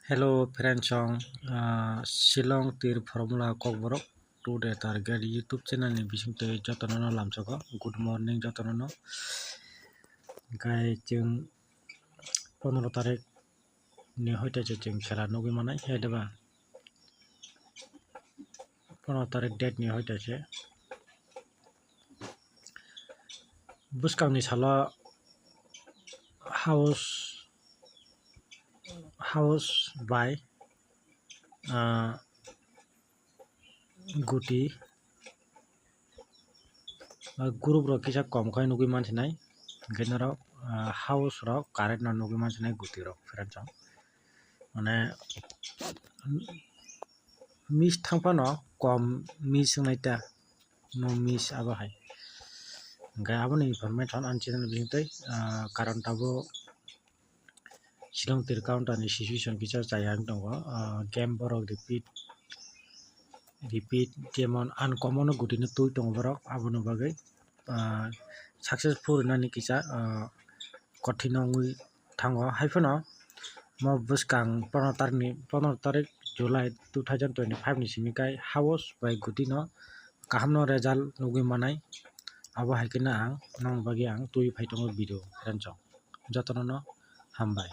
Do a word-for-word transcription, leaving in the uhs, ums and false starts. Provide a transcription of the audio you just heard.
Hello friends song, ah, Shillong tir formula kokborok today target YouTube channel ni bising twi jotono no lamsogo. Good morning jotono no. Hwnkhe chwng pondro tarik ni hoite se chwng khela nugwi manai, hai diba? Pondro tarik date ni hoite se. Bwskangni salo house, house bai, ah, guti, ah, group rok kisa kom khai nugwi mansinai, hwnkhe norok, ah, house rok current no nugwi mansinai guti rok friends song. Mane, miss thang phano kom miss wngnai ta, no miss abo hai. Hwnkhe aboni information ani channel bising twi, ah, karon tabuk Shillong tir counter ni situation kisa chaya wng tongo, ah, game borok repeat, repeat, jemon uncommon o guti no twi tongo borok, aboni bagwi, ah, successful wngnani kisa, ah, kothino wngwi thango. Hai phano mo bwskang pondro tarik ni, pondro tarik July two thousand twenty-five ni simi kai house bai guti no kaham no result nugwi manai. Abo hai khe no ang nokni bagwi ang twi phai tongo video friends song. Jotono no hambai.